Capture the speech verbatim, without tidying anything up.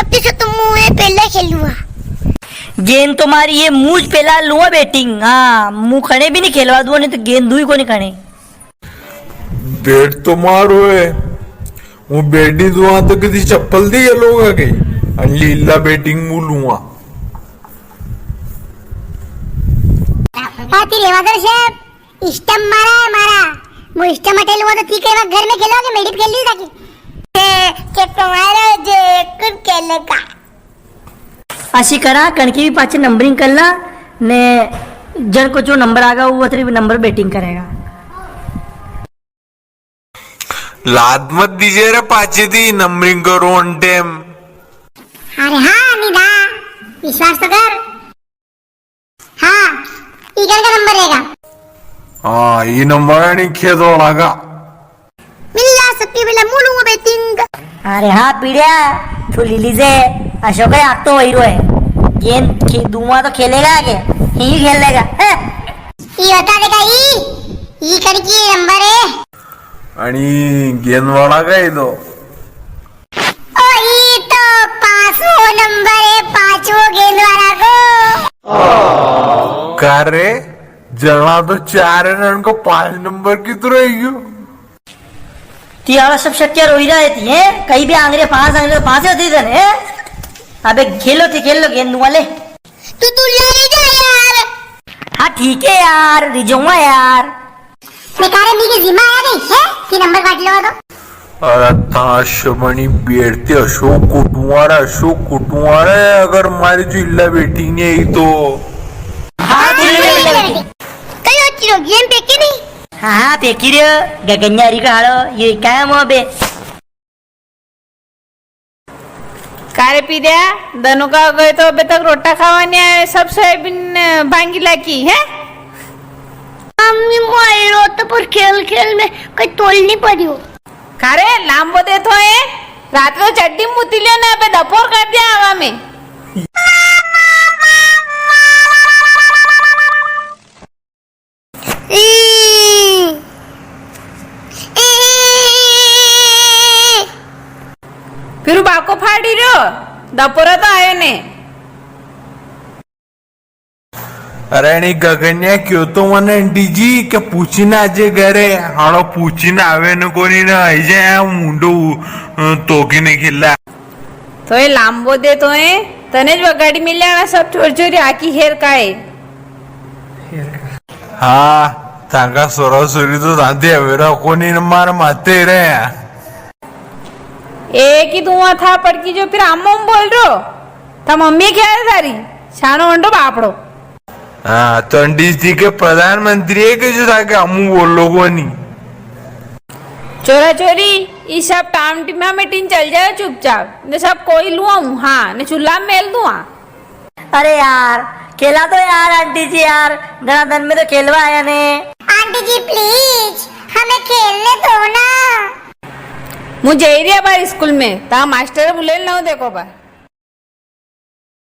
अब तो, तो मूं ये पहला खेलूंगा। गेंद तो मारी ये, मूं ज पहला लूंगा batting। हाँ, मूं खणे भी नी खेलवा दूंगा, नी तो गेंद दूं ही कोनी खणे। Bat तो मारो है, मूं bat नी दूंगा तो किसी चप्पल दी ये लोग आके, अन लीला batting मूं लूंगा। आती रे माधव साहब, stump मारा है मारा। मूं stump हटे लूंगा तो ठीक है, मैं घर में खेलो के मेड़ी पे खेल ली ताकि। के, के तुम्हारा जे कुण खेलेगा? असी करा, कणकी भी पाछे numbering कर ला, ने जण को जो number आगा, वो अतरी भी number batting करेगा। लात मत दीजे रे, पाछे दी numbering करो on time। अरे हाँ, निदा, विश्वास तो कर। हाँ, ई कणका number रहेगा। हाँ, ई number है नी खेत वाला का। मिल्ला सत्ती बेला मूं लूंगा batting। अरे हाँ पीड़िया, तू ली लीजे, अशोक है, आग तो वही रो है। गेंद खे-, दूंगा तो खेलेगा आगे, ही खेलेगा, हैं? ई बता देगा ई, ई कणकी number है। अणी गेंद वाला का ही तो। ओ, ई तो पांचवो number है, पांचवो गेंद वाला को। का रे, जणा तो चार है ना, उनको पांच number कितरो रह गयो? ती आला सब शक्य रोई रहा है ती, हैं? कहीं भी आंगरे पांच, आंगरे पांच होती थी ने, हैं? अबे खेलो ती, खेल लो गेंद वाले। तू, तू ले जा यार। हाँ ठीक है यार, ले जाऊंगा यार। बेकार है, मीके जिम्मा आया नहीं है कि number काट लो तो। अरे ताश बनी बैठते अशोक कुटुआरा, अशोक कुटुआरा है, अगर मारी जो इल्ला batting नहीं आई तो। हाँ, ठीक है, ठीक है। कई होती रो, गेंद फेंके नहीं? हाँ, हाँ, फेंकी रे, गगन्यारी का हालो, ये क्या है मुँह पे? कारे पीरिया, दनुका गए तो अबे तक रोटा खावा नी आए, सब सोयाबीन, अ, भांगी लाकी, हैं? मम्मी, मारी रोटा पर खेल खेल में कई तोल नी पड़ियो। कारे, लांबो दे तो है, रात को चड्डी मुती लियो ना, अबे दपोर कर दिया हवा में। फिर बाको फाड़ी रो, दपोरा तो आयो ने। अरे नी गगन्या, क्यों तो मने आंटी जी के पूछी ना जे घरे, हालो पूछी ना आवे न कोनी ना, आई जाए मुंडो, अ, तोकी ने खिला। तो ये लांबो दे तो है, तने ज वगाड़ी मिल्या ना सब छोरी छोरी आकी हेर का है। हाँ, ताका सोरा सोरी तो दादी अवेरा कोनी न मार माते रे। एक ही धुआं था पड़की जो फिर आमो में बोल रो। था मम्मी क्या है थारी? छानो अंडो बापड़ो। हाँ, तो आंटी जी के प्रधानमंत्री है कि जो था के हमू बोलो कोनी। चोरा चोरी, ई सब टाम टीमा meeting चल जाए चुपचाप। ने सब कोई लुआऊं, हाँ, ने चूल्हा में मेल दूं, हाँ। अरे यार, खेला तो यार आंटी जी यार, घणा दिन में तो खेलवा आया ने। आंटी जी please, हमें खेलने दो ना। मुझे एरिया बार स्कूल में, ता मास्टर बुलेल ना देखो बा।